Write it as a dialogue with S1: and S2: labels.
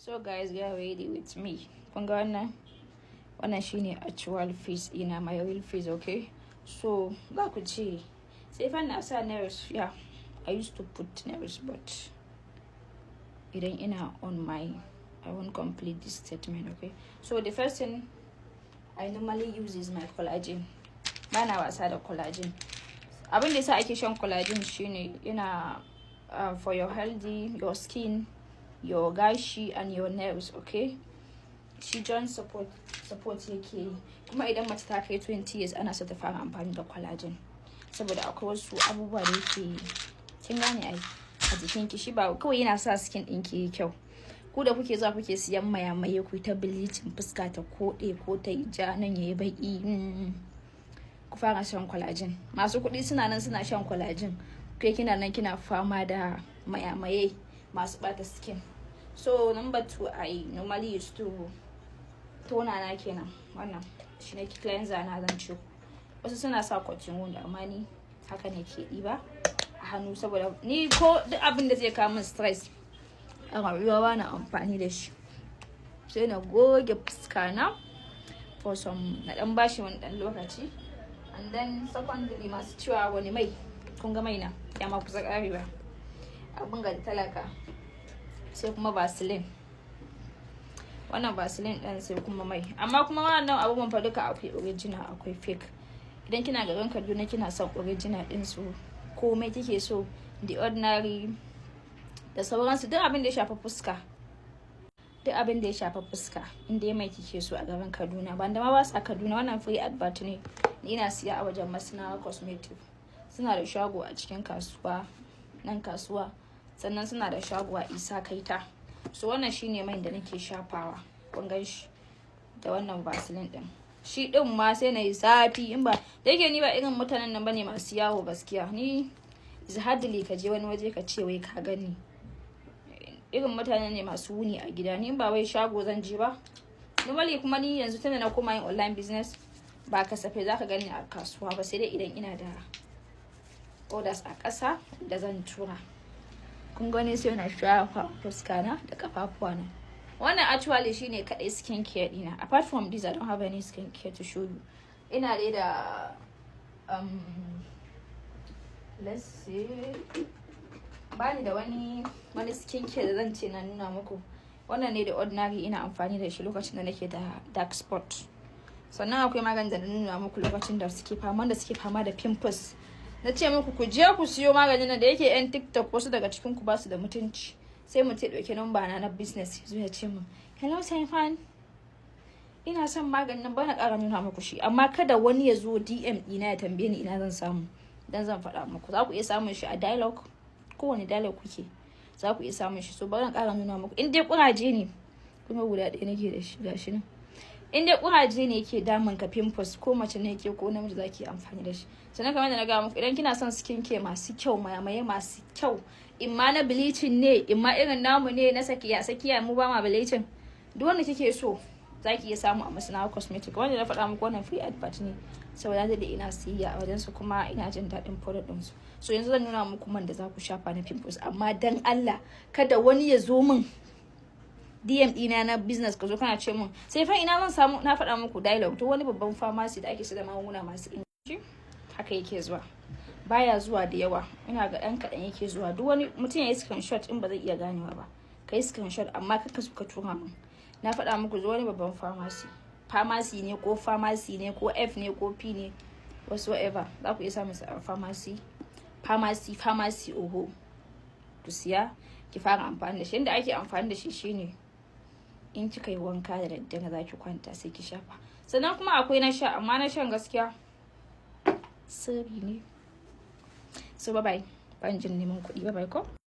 S1: So guys, get ready with me. Kun ga wannan? Wannan shine actual face ina, my real face, okay? So za ku ce sai fa na sa nails. Yeah, I used to put nails, but idan ina on my, I won't complete this statement, okay? So the first thing I normally use is my collagen. Bana wasa da collagen. Abin da yasa ake shan collagen shine yana for your healthy, your skin, your gashi and your nails, okay? Shi joint support yake yi. Kuma idan mace ta kai 20 years, ana so ta fara amfani da collagen, saboda akwai wasu abubuwa da yake, kin gane ai, a jikinki. Shi ba kawai yana sa skin ɗinki yi kyau. Ku da kuke zuwa kuke siyan mayamaye, ku ta bleaching, fuska ta koɗe ko ta yi ja, nan yayi baki, ku fara shan collagen. Masu kuɗi suna nan suna shan collagen, kai kina nan kina fama da mayamaye masu bata skin. So number two, I normally use to toner na kenan. Wannan shi ne cleanser na zan ce. Wasu suna sa cotton wool, amma ni haka ne ke ɗiba a hannu, saboda ni ko duk abin da zai kawo min stress a rayuwa ba na amfani da shi. Sai na goge fuska na for some, na dan bashi wani dan lokaci. And then secondly, masu cewa wani mai, kun ga mai na ya ma kusa karewa, abin ga talaka. Sai kuma Vaseline, wannan Vaseline ɗin, sai kuma mai. Amma kuma wannan abubuwan fa duka akwai original, akwai fake. Idan kina garin Kaduna, kina son original ɗin su, komai kike so, The Ordinary da sauransu, duk abin da ya shafa fuska, duk abin da ya shafa fuska, inda mai kike so a garin Kaduna, ban da ma ba sa Kaduna, wannan free advert ne. Ni ina siya a wajen Masnawa Cosmetic. Suna da shago a cikin kasuwa, nan kasuwa, sannan suna da shago a Isa Kaita. So wannan shine mai da nake shafawa. Kun gan shi da wannan Vaseline din. Shi din ma sai na yi zafi in ba da yake ni ba irin mutanen nan bane masu yawo. Gaskiya ni is hardly ka je wani waje ka ce wai ka gani. Irin mutane ne masu wuni a gida. Ni ba wai shago zan je ba normally. Kuma ni yanzu tunda na koma yin online business, ba kasafai zaka gani a kasuwa ba, sai dai idan ina da orders a ƙasa da zan tura. Kun gani, sai na shafa fuska na da kafafuwa na. Wannan actually shine kadai skin care dina. Apart from this, I don't have any skin care to show you. Ina dai da let's see, bani da wani skin care da zan ce na nuna muku. Wannan ne da Ordinary, ina amfani da shi lokacin da nake da dark spot. Sannan akwai maganin da na nuna muku lokacin da suke fama da pimples. Na ce muku ku je ku siyo maganin nan. Da yake yan TikTok, wasu daga cikin ku basu da mutunci, sai mu ce dauke number na na business, zo ya ce min, "Hello Saifan, ina son maganin nan." Bana ƙara nuna muku shi, amma kada wani ya zo DM ɗina ya tambaye ni ina zan samu, dan zan faɗa muku. Za ku iya samun shi a Dialogue, kowane Dialogue kuke za ku iya samun shi. So bari ƙara nuna muku. In dai kuraje ne, kuma guda ɗaya nake da shi, gashi nan. In dai kuraje ne yake damun ka, pimples, ko mace ne yake ko namiji, zaki yi amfani da shi. Sannan kamar da na gaya muku, idan kina son skin care masu kyau, mayamaye masu kyau, imma na bleaching ne, imma irin namu ne na sakiya sakiya, mu ba ma bleaching, duk wanda kike so zaki iya samu a Masanawa Cosmetic. Wanda na faɗa muku, wannan free advert ne, saboda da ina siyayya a wajen su kuma ina jin daɗin product ɗinsu. So yanzu zan nuna muku man da za ku shafa na pimples. Amma dan Allah kada wani ya zo min DM ɗina na business, ka zo kana ce mun, "Sai fa ina zan samu?" Na faɗa muku, Dialogue to wani babban pharmacy da ake sayar da magunguna masu inganci. Haka yake zuwa, baya zuwa da yawa, ina ga ɗan kaɗan yake zuwa. Duk wani mutum ya yi screenshot in ba zai iya ganewa ba, ka yi screenshot, amma kaka so ka tura min. Na faɗa muku, zuwa wani babban pharmacy, pharmacy ne ko pharmacy ne ko F ne ko P ne, whatsoever, za ku iya samun su a pharmacy, pharmacy, pharmacy, oho. Ku siya ki fara amfani da shi. Inda ake amfani da shi shine in kika yi wanka da daddare, za ki kwanta, sai ki shafa. Sannan kuma akwai na sha, amma na shan gaskiya sirri ne. So bye bye, ban jin neman kuɗi. Bye bye ko.